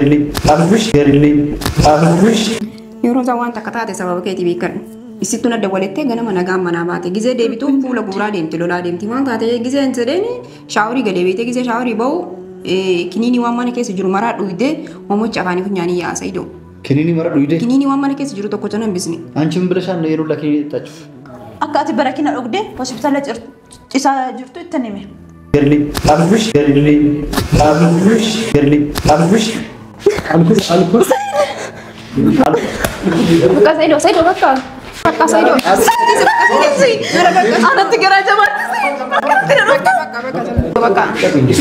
Alkush alkush. Yeroo isaan waan takka taate sababa keetii beekadhu. Isittu na dawwalettee ganama nagaan manaa baate. Gizee deebituu fuula guuraa deemti, lolaa deemti. Waan taate gizee hin jedheeni shaaworii galee beetee gizee shaaworii bahu kiniinii waan mana keessa jiru maraa dhugdee homocha afaanii funyaanii yaasa idoo. Kiniinii mara dhugdee? Kiniinii waan mana keessa jiru tokko cina hin bisne. አንቺ ምን ብለሻል ነው የሩላ ኪኒን የጠጣችው? Akka ati barakina dhugdee hospitaala ciisaa jirtu ittiin hime. አልኩሽ አልኩሽ አልኩሽ አልኩሽ አልኩሽ። Bakka Saidoo, Saidoo bakka. Bakka Saidoo. Anatti garaa jabaatti. Bakka.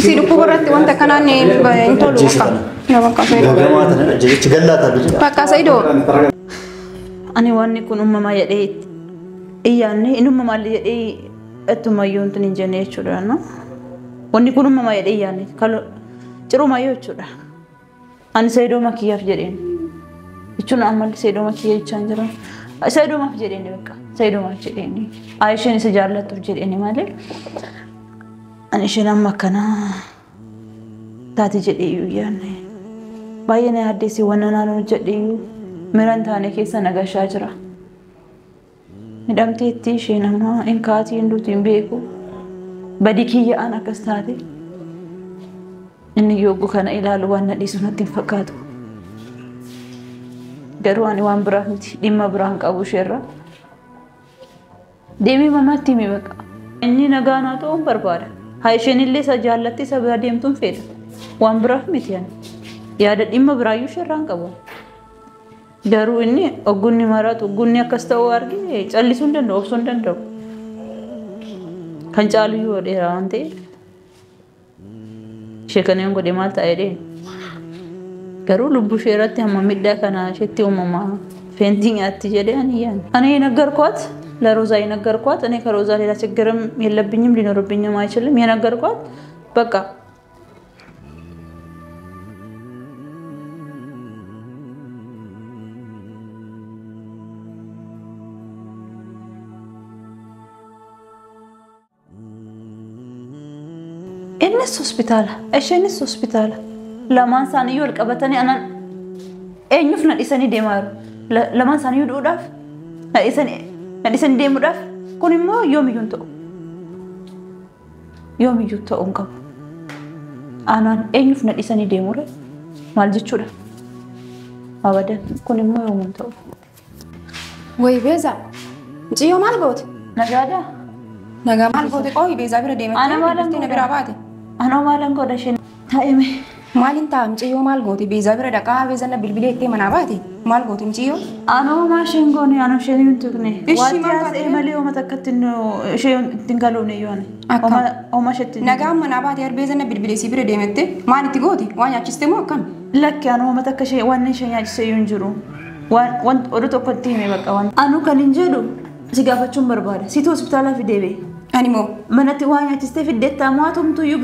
Si dhukkuba irratti wanta kanaan hin tolu bakka. Bakka Saidoo. ገገማ ተነጀች ገላታለች። Bakka Saidoo. Ani wanni kun uumamaa jedhee iyyaanne inni uumamaallee jedhee ittumayyuu wanti hin jenne jechuudha. Wanni kun uumamaa jedhee iyyaanne cirumayyuu jechuudha. Ani Saidoo makiyyaaf jedheen. Jechuun ammallee Saidoo makiyya jechaa hin jiran. Saidoomaaf jedheen bakka Saidoomaaf jedheen. Isheen isa jaallattuuf jedheen malee ani isheen amma akkana taate jedhee iyyuu iyyaanne. Baay'ee na yaaddeessi waan naan hojjedhe iyyuu miira hin taane keessa nagashaa jira. Midhamteetti isheen amma hin kaatii hin duuti hin beeku. Badii kiyya'aan akkas taate. Inni yogguu kana ilaalu waan na dhiisu natti hin fakkaatu. Garuu ani waan biraa miti dhimma biraa hin qabu isheerra. Deemee mamaatti himi baqa. Inni nagaa naa ta'uun barbaada. Haa isheen illee isa jaallatti isa bira deemtuun fedha. Waan biraaf miti ani. Yaada dhimma biraayyuu isheerraa hin qabu. Garuu inni oggunni maratu oggunni akkas ta'uu arge callisuu hin danda'u, obsuu hin danda'u. Kan caalu yoo dheeraa waan ta'eef ishee kana yoon godhe maal ta'a jedheen. Garuu lubbuu ishee irratti hamma miidhaa kana isheetti uumamaa feentii nyaatti jedhee ani yaadne. እኔ የነገርኳት ለሮዛ የነገርኳት እኔ ከሮዛ ሌላ ችግርም የለብኝም ሊኖርብኝም አይችልም። የነገርኳት በቃ innis hospitaala isheenis hospitaala lamaan isaaniiyyuu wal qabatanii anan eenyuuf na dhiisanii deemaa jiru. Lamaan isaaniiyyuu du'uudhaaf na dhiisanii deemuudhaaf kun immoo yoomiyyuu hin ta'u. Yoomiyyuu ta'uu hin qabu. Anaan eenyuuf na dhiisanii deemuudha maal jechuudha? Abadan kun immoo yoomuu hin ta'u. Wayi Beezaa. Mucayyoo maal goote? Nagaadhaa? Nagaa maal goote qooyi Beezaa bira deemtee? Ana maalan na biraa baate? Ana maalan godha isheen taa'ime. Maaliin ta'a mucayyoo maal goote? Beezaa bira dhaqaa Beezaan na bilbilee ittee manaa baate? Maal goote mucayyoo? Anoo maa isheen goone anoo isheen hin tuqne. Ishii Wanti maal haasa'e taate? malee hooma takkatti ishee ittiin galuune iyyuu ani. Akkam? Hooma isheetti. Nagaan manaa baate Beezaan na bilbilee si bira deemette maal itti goote? Waa nyaachiste moo akkam? Lakki anoo hooma takka ishee waan ishee nyaachise iyyuu hin jiru. Waan oduu tokko itti hime bakka waan. Anuu kan hin jedhu si gaafachuun barbaada. Situ hospitaala fidee bee. Ani moo Manatti waa nyaachistee fiddeettaa maatumtuyyuu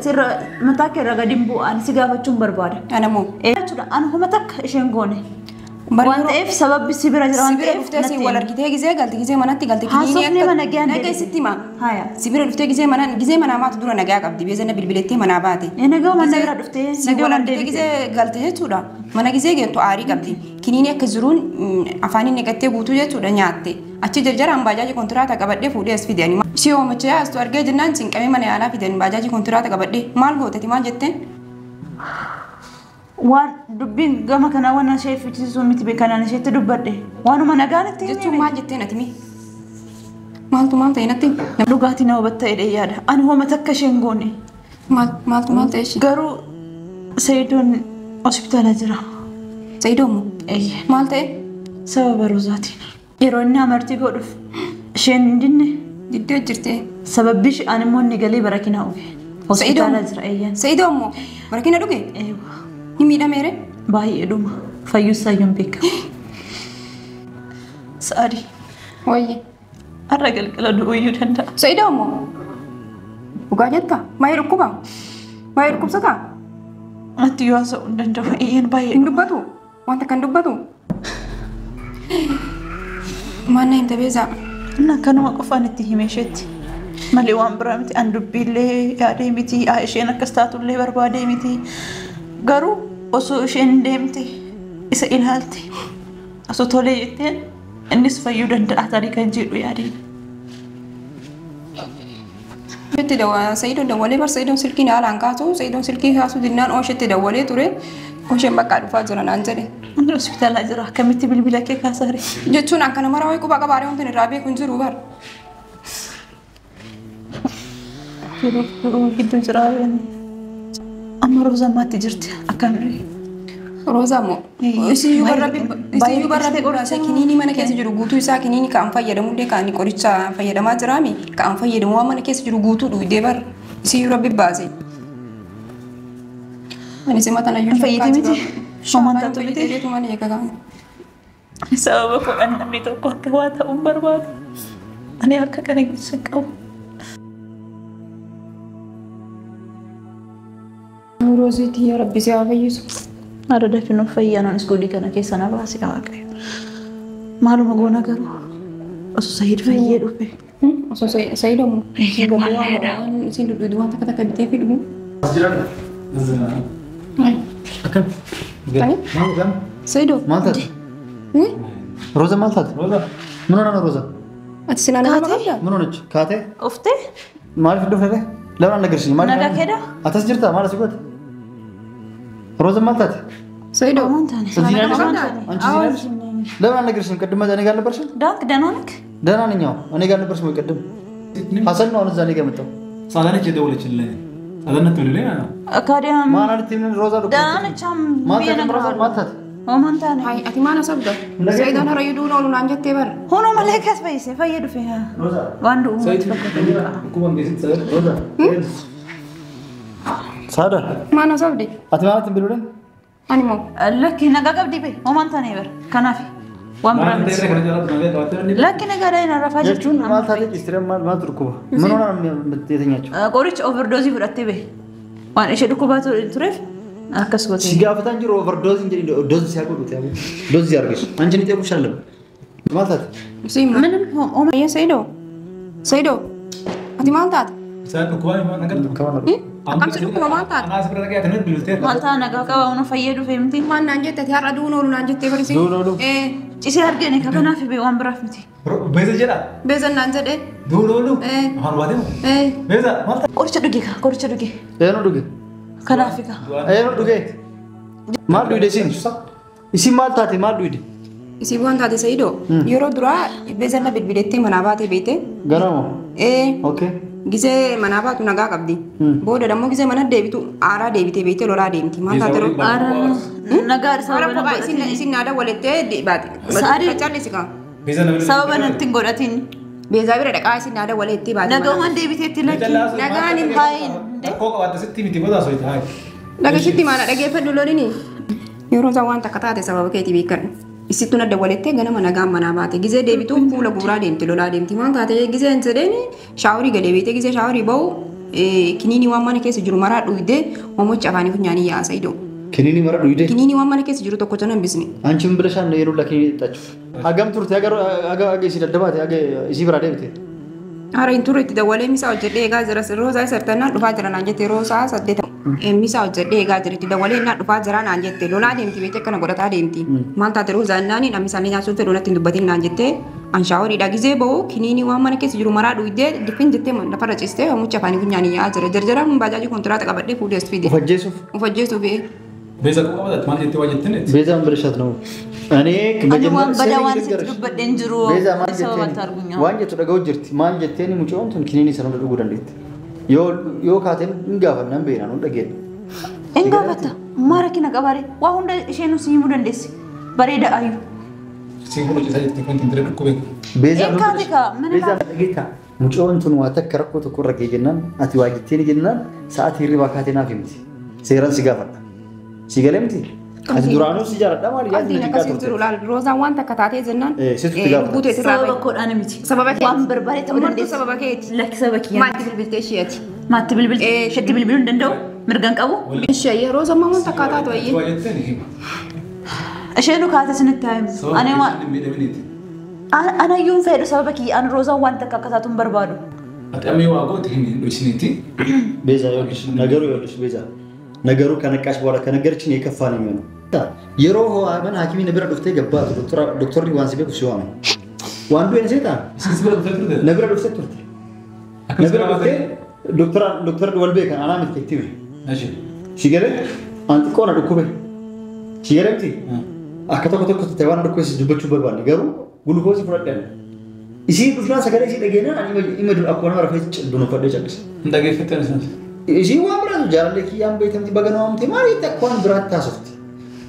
sirra mataa kee irra gadi hin bu'an si gaafachuun barbaada. Ana moo Jechuudha ani hooma takka isheen goone. Bari Waan yeroo- ta'eef sababbi si bira jira si waan bira ta'eef dhuftee si natti wal himi. argitee gizee galte gizee manatti galte Haasofni mana gahee nagaa sitti hima. Haya. Si bira dhuftee gizee manaa maatu dura nagaa qabdi Beezaan na bilbilettee manaa baate. Nagaa mana bira dhuftee Si nagaa wal mana argitee deebite. gizee galte jechuudha. Mana gizee geettu aarii qabdi. Kiniini akka jiruun afaaniin naqattee guutuu jechuudha nyaatte. Achi jarjaraan baajaajii kontiraata qabadhee fuudhee as fide ani. Si oomicha yaastu argee jennaan cinqamee mana yaalaa fide baajaajii kontiraata qabadhee maal gooteti maal jetteen? Waan dubbiin gama kanaa waan ishee fichisiisuu miti kanaan isheetti dubbadhe. Waanuma nagaan itti Jechuun hime. maal jetteen ati mee? Maaltu maal ta'e natti? Dhugaatii na hubatta jedhee yaada. Ani hooma takka isheen goone. Maaltu maal ta'e ishee? Garuu Sayidoon hospitaala jira. Saidoo moo? Eeyyee. Maal ta'e? Sababa Roozaatiin. Yeroo inni amartii godhuuf isheen hin dinne Diddee jirtee. sababbi ishee ani immoo inni galee barakina dhuge. Hospitaala jira eeyyaan. Saidoo moo? Barakina dhuge? Eewwa. Ni miidhameere? Baay'ee dhuma. Fayyuusaa iyyuu hin beekamu. Sa'adii Wayye. har'a galgala du'uu iyyuu danda'a. Saidoo moo? Dhugaa jettaa? Baay'ee dhukkuba? Baay'ee dhukkubsataa? Natti yoo haasa'uu hin danda'u. Eeyyaan baay'ee Hin dubbatu? Wanta kan dubbatu? Maal na himta Beezaa? Inni akkanuma qofaan itti hime isheetti. Malee waan biraa miti. An dubbiillee yaadee miti. Haa isheen akkas taatullee barbaadee miti. Garuu Osoo isheen deemte isa ilaalte osoo tolee jetteen innis fayyuu danda'a tarii kan jedhu yaadeen. Itti Sa'idoon dawwalee bar Sa'idoon silkiin haalaan kaasu Sa'idoon silkii kaasuu dinnaan ooshetti dawwalee ture osheen bakka dhufaa jira naan jedhe. Inni hospitaala jira akkamitti bilbila kee kaasaare? Jechuun akkana mara wayii quba qabaaree wanti irraa beeku hin jiru bar. Yeroo gidduu jira amma Roozaa maatti jirti akkamii? Roozaa moo isiyyuu barra biqilaa kiniinii mana keessa jiru guutuu isaa kiniinii kan fayyadamullee kan qoricha fayyadamaa jiraami kan fayyadamu waan mana keessa jiru guutuu dhuydee bar isiyyuu rabbi baase. Ani si mata nayyuu Fayyite miti? Homaan taatu miti? Sababa kudhan namni tokko akka waa ta'uun barbaadu. Ani harka kana keessa qabu. Roosiitii yaa rabbi si haa fayyisu. Haadha dafinoo fayyaa iskuulii kana keessa na baase waaqayyo. Maaluma goona garuu osoo Sa'iid fayyee dhufe. Osoo Sa'iid ammoo waan isin dudduudu waan takka takka bitee fi dhugu. Akkam? Sa'iidoo. Maal taate? Rooza maal taate? ምን ሆና ነው ሮዛ? Ati sinaa nama qabdaa? ምን ሆነች? ካቴ Uftee? Maaliif dhufne? ለምን አልነገርሽኝም? Nagaa keedha? Atas jirta maal asii goote? ሮዛ maal taate? Sa'iidoo. እዚህ ነው ያለሽው? አንቺ እዚህ ነው ያለሽው? ለምን አልነገርሽኝም? ቅድም እኔ ጋር አልነበርሽም? ዳንክ ደህና ነህ? ደህና ነኝ። አዎ እኔ ጋር አልነበርሽም ወይ ቅድም? ሀሰን ነው አሁን እዛ እኔ ጋር የመጣው። ሳዳነች የደወለችልኝ ሳዳነት ብለኝ ካዲያ ማን አለች? ሮዛ ደህና ነች። ማን ታት? Homaan taane. Hai ati maal haasofta? Sa'iidoon hara yuduu oolu naan jettee bara. Hono malee kas fayyise fayyee dhufe. Waan du'u ሮዛ ሳዳ Maal haasofte? Ati maal bilbilen? Ani moo? Lakki nagaa qabdi bee homaan taane bara kanaaf waan biraa miti. Lakki nagaa daa'ina rafaa jirti. Jechuun maal taate ciistire maal maal dhukkuba? ምን ሆና ነው የተኛችው? Qoricha overdose fudhattee bee waan ishee dhukkubaa tureef akkas goote. ሲጋፈታን ጅሮ ኦቨርዶዝ እንጂ ዶዝ ሲያጎዱት ያው ዶዝ ያርግሽ አንቺን ይጠይቁሽ አይደለም maal taate? ምንም ሆማ Sa'iidoo. Sa'iidoo. Ati maal taate? Isaan dhukkubaa ነገር Akkamsi dhukkuba maal taate? Anaas bira dhaqee ati bilbiltee Maal ta'a nagaa qaba hono fayyee dhufe miti. Maal naan jette ati har'a du'uun oolu naan jettee barisi. Du'uun oolu? Cisee argine ka kanaaf bee waan biraaf miti. Beeza jedha. Beeza naan jedhe. Du'uun oolu? Afaan baatee Beeza maal taate? Qoricha dhuge ka qoricha dhuge. Eenyu dhuge? Kanaaf ka. Eenyu dhuge? Maal dhuyde isin? Isin maal taate maal dhuyde? Isin waan taate Sa'iidoo yeroo duraa beeza na bilbilettee manaa baatee beekte. Ganama? Okay. Gisee manaa baatu nagaa qabdi. Booda dammoo gisee mana deebitu aaraa deebitee beektee lolaa deemti. Maal taate roo? Nagaa sababa isin isin naada walettee baate. Callisi kaa. Sababa natti hin godhatin. Beezaa bira dhaqaa isin naada walettee baate. Nagaan deebiteetti lakki. Nagaan hin Haayin. Rakkoo qabaatte sitti miti booda osoo itti haayi. Dhageessitti maana dhageeffadhu lolini. Yeroo isaan waan takka taate sababa keetii beekadhu. Isittu na dawwalettee ganama nagaan manaa baate. Gisee deebitu fuula guuraa deemti lolaa deemti. Maal taate gisee hin jedheeni shaaworii galee beekte gisee shaaworii bahu kiniinii waan mana keessa jiru maraa dhuydee homocha afaanii funyaanii yaasa idoo. Kiniinii maraa dhuydee? Kiniinii waan mana keessa jiru tokko jala hin bisne. አንቺም ብለሻል ነው የሉላ ኪኒን የጠጣችው? Hagam turte haga isii daddabaate haga isii biraa deebite? Hara hin turre itti dawwalee misaa hojjedhee eegaa jira Roosaa sartannaan dhufaa jira naan jette Roosaa saddeet misaa hojjedhee eegaa jira itti dawwalee innaan dhufaa jira naan jette lolaa deemti beekte akkana godhataa deemti maal taate Roosaa innaani namni isaanii nyaachuu fedhu natti hin dubbatin naan jette an shaaworiidha gisee bahu kiniinii waan mana keessa jiru maraa dhuydee difin jettee lafarra ciistee mucha afaanii funyaanii yaa'aa jira jarjaraan baajaajii kontiraata qabadhee fuudhee as fide. Of ajjeesuuf? Of ajjeesuuf. ቤዛ ቆመ ማለት jettee waa jettee ቤዛ ምን ብለሻት ነው? እኔ መጀመሪያ ስትዱበደን ጅሩ ቤዛ maal jetteen waan jettu dhaga'u jirti maal jetteen mucoon tun kiniinii sana hunda dhuguu dandeetti yoo kaateen hin gaafannan beeknaan hin dhageenya. Hin gaafatta marakina qabaare waa hunda isheen si himuu dandeessi bareeda ayyu. Siin kun hojjetaa jirti kun intire dhukkube. Beeza beeza dhageetta mucoon tun waa takka rakkoo tokko irra ga'e jennaan ati waa jetteen jennaan sa'aatii hirribaa kaatee naaf himti seeraan si gaafadha. Si galee miti? Ati duraanuu si jaaladha maali yaadni na xiqqaa turte. Roozaan waan takka taatee jennaan lubbuu sababa koodhaan miti. Sababa keeti. Waan barbaade ta'uu dandeessi. Sababa keeti. Lakki sababa kiyyaa. Maatti bilbiltee isheeti. Maatti bilbiltee isheetti bilbiluu hin danda'u mirga hin qabu. Ishee Roozaan waan takka taatu ayyee. Isheen kaate sinitti haa himu. Ani waan anayyuu hin fedhu sababa kiyya ani Roozaan waan takka akka taatu hin barbaadu. Ati amma yoo waa goote hin dhoksiniiti. ቤዛ ይኸውልሽ ነገሩ ይኸውልሽ ቤዛ ነገሩ ከነቃሽ በኋላ ከነገረችን የከፋ ነው የሚሆነው። Yeroo mana hakimii na bira dhuftee gabbaatu doktorri waan si beeku si waame. Waan du'een seetaa? Si bira dhuftee turte? Na bira dhuftee turte. Na bira dhuftee doktora wal beekan anaa miti itti hime. Si galee an xiqqoo na dhukkube. Si galee miti? Akka tokko tokko ta'e waan dhukkube si dubbachuu barbaanne garuu gulukoosii fudhadhe. Isii dhufnaan sagalee isii dhageenyaan ani ima akkuma nama rafee dunuunfadhee callise. Hin dhageeffatteen isaan? Isii waan biraatu jaalallee kiyyaan beekamti baga waamte maal jette akka waan biraatti haasofti.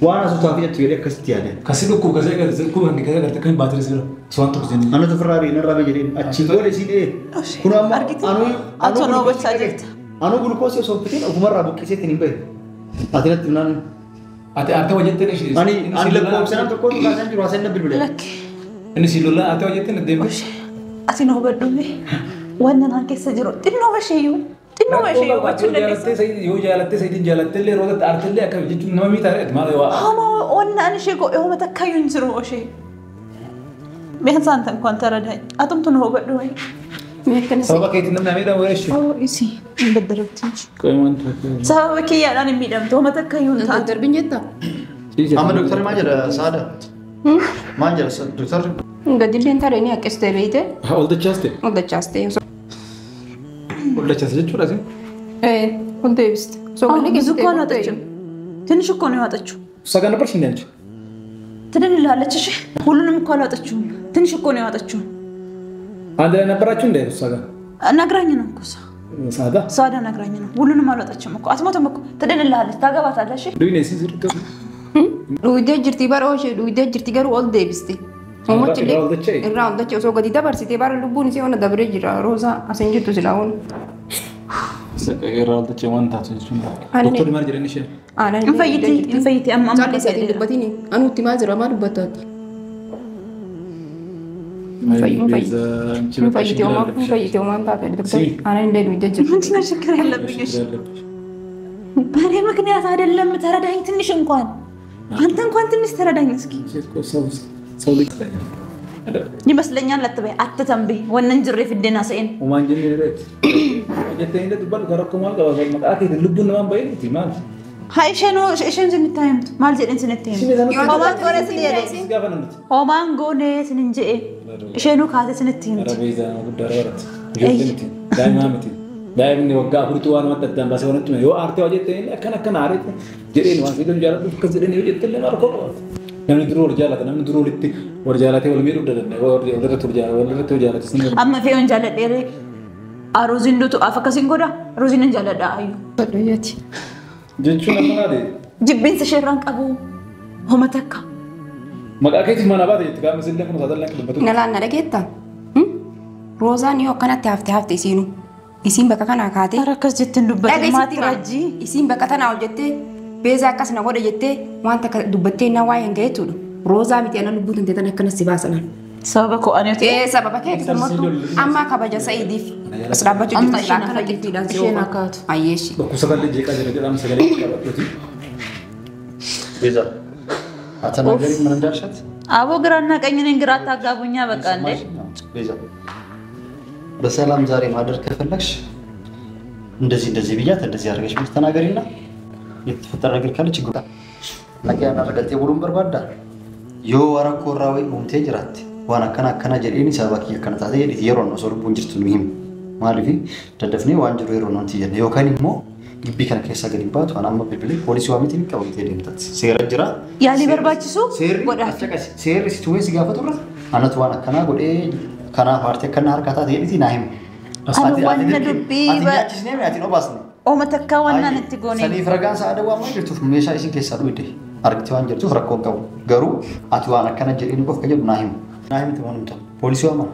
Waan haasoftaa fi jettu jedhee akkasitti yaadeen. Kasi dhukkub kasee garte dhukkub hangi kasee garte kan baatirii sirra waan tokko jenni. Anatu firraa narraa bee jedheen achi booda isii dhee. Kun amma anuu hubachaa jirta. Anuu gulukoosii osoo hin fitiin ofumarraa buqqiseetiin hin bahe. Ati natti himnaan. Ati aartee hojjettee ishee. Ani lakkoofsa nam tokkoon kaasaan jiru haasaan na bilbile. Inni si lola aartee hojjettee deemte. Ati na hubadhu mee waan naan keessa jiru xinnoo basheeyyuu. Xinnoo basheeyyuu gochuu dandeessa. Yoo jaalattee sayidiin jaalattee illee roota aartee illee akka jechuun nama miidhaa maal waa. Homa waan ani ishee godhe homa takkayyuu hin jiru ishee. ቢያንስ አንተ እንኳን ተረዳኝ። አጥምቱ ነው hubadhu ወይ Sababa keetiin namni miidhamu ishee. Oh isi hin daddarbti. Qoy waan tokko. Sababa kiyyaadhaan hin miidhamtu homa takkayyuu hin taatu. Darbin jetta? Amma doktorri maal jedha Saada? Maal jedha doktorri? Gadilleen taree ni haqqiste beeyte. Ol dachaaste? Ol dachaaste. Ol dachaaste jechuudha isin? Ol deebiste. ብዙ እኮ አልዋጠችም። ትንሽ እኮ ነው የዋጠችው። እሷ ጋር ነበርሽ እንዴ አንቺ? ትድንልሃለች። እሺ ሁሉንም እኮ አልዋጠችውም። ትንሽ እኮ ነው የዋጠችው። አንድ ላይ ነበራችሁ እንዴ እሷ ጋር? ነግራኝ ነው እኮ እሷ። ሳዳ? ሳዳ ነግራኝ ነው። ሁሉንም አልዋጠችም እኮ። አትሞትም እኮ። ትድንልሃለች። ታገባታለህ። እሺ ዱይኔ ሲዝርክ Dhuydee jirti bara ishee dhuydee jirti garuu ol deebiste. Irraa ol dacha'e? Irraa ol dacha'e osoo gadi dabarsitee bara lubbuun isii ona dabree jira. Roozaa as hin jirtu silaa onu. Irraa ol dacha'e waan taatu jechuudha. Doktorri maal jedhan isheen? Infayyiti infayyiti amma amma Caalli isaatiin dubbatini. Anuutti maal jira maal dubbataati? Infayyiti homaa taate doktorri. Aanan illee dhuydee jirti. ምንድን ነው ችግር ያለብኝ? እሺ በእኔ ምክንያት አይደለም። ተረዳኝ ትንሽ እንኳን አንተ እንኳን ትንሽ ተረዳኝ እስኪ። ይመስለኛል አትበይ አትተንብይ ወነን ጅሬ ፍዴና ሰኤን Omaan jennee reet. Jettee hin dubbatu gara akkuma maal qaba maqaa keetiin lubbuun namaan baay'ee miti maal? haa isheen isheen sinitti himtu maal jedheen sinitti himtu homaan goone sin jedhe homaan goone sinin jedhe isheenuu kaase sinitti himtu. Beezaa guddaa baratti. Ijoollee miti daa'imaa miti. Daa'imni waggaa afuritu waan madda addaan baasee waan itti yoo aartee waa jettee akkana akkana aareetti jedheen waan siidon jaaladhu akkas jedheen yoo jettee illee maal koo qabaata. Namni duruu wal jaalata namni duruu walitti wal jaalatee wal miidhuu danda'a walirratti wal jaalate sin Amma fe'uun jaaladheere aruuziin duutu af akkasiin godha ruuziin hin jaaladha ayyu. Badhuyyaati. Jechuun amma naade. Jibbinsa isheerraan qabu homa takka. Maqaa keetiif mana baate jetti qaamni sillee kun saadallee akka dubbatu. Nalaan na dhageetta. Roozaan yoo akkanatti hafte hafte isiinu. Isiin bakka kanaa kaatee. Ara akkas jettiin dubbate maatti rajjii. Isiin bakka tanaa ol jettee beezaa akkas na godhe jettee waan takka dubbattee na waa'ee hin ga'eetudha. Roozaa miti ana lubbuun tantee tan akkanas si baasanan. Sababa koo ani ta'e. Sababa keeti kummatu amma kabaja Sa'idiif as dhaabbachuu jirtu silaa akkana qixxiidhaan si isheen akkaatu. Ayyeeshi. Dhukkubsatallee jeeqaa jira jedhama sagalee qabadhuuti. ቤዛ አትናገሪም ምን እንዳልሻት? አቦ ግራና ቀኝ ነኝ ግራ አታጋቡኛ በቃ እንዴ። ቤዛ በሰላም ዛሬ ማደር ከፈለግሽ እንደዚህ እንደዚህ ብያት እንደዚህ አድርገሽ ብለሽ ተናገሪና የተፈጠረ ነገር ካለ ችግሩ nagaan argattee buluun barbaadda yoo rakkoo irraa wayii uumtee jiraatte waan akkana akkana jedheeni sababa kiyya akkana taatee jedheeti yeroo osoo lubbuun jirtu nu himi. Maaliif daddafnee waan jiru yeroo nuti jenne yookaan immoo gibbii kana keessaa gadi baatu waan amma bilbilee poolisii waamitiin qabamtee deemtati. Seera jira. Yaalii barbaachisu godhaaf. Seerri si tumee si gaafaturra anatu waan akkanaa godhee kanaaf aartii akkana harkaa taate jedheeti naa himi. Ani wanna dubbii Ati nyaachisnee ati hin obaasne. Ooma takkaa waan naan itti goone. Saniif ragaan sa'a dawwaa waan jirtuuf meeshaa isin keessaa dhuyde argitee waan jirtuuf rakkoo hin qabu. Garuu ati waan akkana jedheen qof ka jedhu naa himi. Naa himte waan himta. Poolisii waama.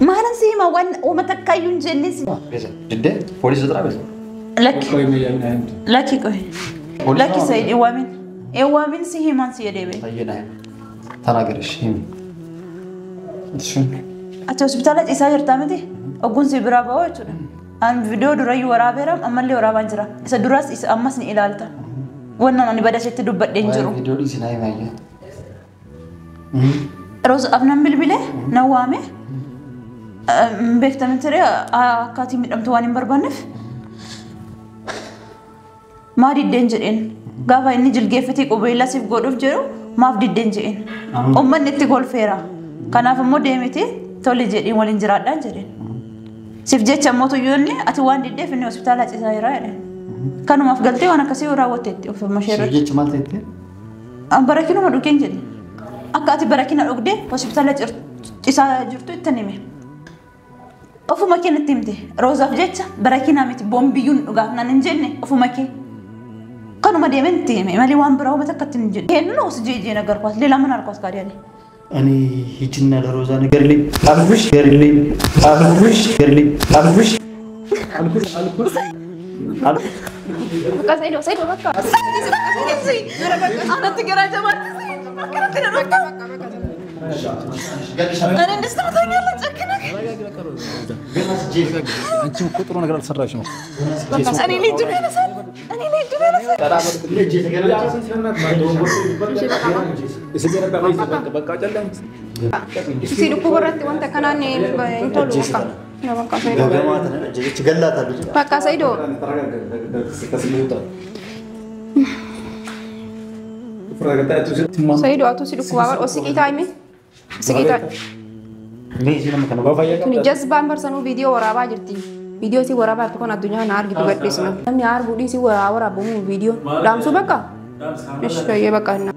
Maalan si hima waan ooma takkaayyuu hin jenne si. Beeza diddee poolisii xaraa beeza. Lakki. Lakki qoy. Lakki Said ewaamin. Ewaamin si himan si jedhee bee. Tayyee naa himi. Tanaagarish himi. Ati hospitaala ciisaa jirtaa miti? Ogguun si biraa ba'oo jechuudha. An viidiyoo durayyuu waraabeera ammallee waraabaan jira. Isa duraas isa ammas ni ilaalta. Wannan ani badashetti dubbadhee hin jiru. Viidiyoo dhiisi naa himi ayyee. Roos afnan bilbilee na waame. Beektami ture akkaatii miidhamtu waan hin barbaanneef. Maa diddeen jedheen gaafa inni jilgeeffatee qubeellaa siif godhuuf jedhu maaf diddeen jedheen. Uummanni itti golfeera. Kanaaf immoo deemiti tole jedhiin waliin jiraadhaan jedheen. Siif jecha immoo tuyyoonni ati waan diddeef inni hospitaala ciisaa jira jedheen. Kanumaaf galtee waan akkasii yoo raawwatteetti ofuma ishee Siif irratti. jecha maal ta'etti? Barakinuma dhugeen jedhe. Akka ati barakina dhugdee hospitaala ciisaa jirtu itti hime. Ofuma kee natti himte. Roozaaf jecha barakina miti boombiyyuun dhugaaf naan hin jenne ofuma kee. Kanuma deemee itti hime malee waan biraa uummata akka itti hin jenne. Kennu os jeejee nagar kwaas ሌላ ምን አልኳት ታዲያ እኔ? እኔ ሂጂና ለሮዛ ንገሪልኝ አልኩሽ፣ ንገሪልኝ አልኩሽ፣ ንገሪልኝ አልኩሽ፣ አልኩሽ፣ አልኩሽ፣ አልኩሽ። Bakka Saidoo Saidoo bakka. Anatti garaa jabaatti akkanatti na dhugda. እኔ እንደስተመታኛለህ ጨክነህ አንቺም እኮ ጥሩ ነገር አልሰራሽም። እኔ ላይ እጁን ያነሳል እኔ ላይ እጁን ያነሳል። Si dhukkuba irratti wanta kanaan hin tolu bakka. Bakka Saidoo. Gagamaa tana jechi gallaataa jedha. Bakka Saidoo. Saidoo atu si dhukkubaa bar osiqii taa'ime. Osiqii taa'ime. Mee ishee nama kana Tuni jazbaan barsanuu viidiyoo waraabaa jirti. Viidiyoo si waraabaa jirtu kan addunyaa na argitu gadhiisna. Namni arguu dhiisii waraabamu viidiyoo. Dhaamsuu bakka? Ish bayyee bakka hinna.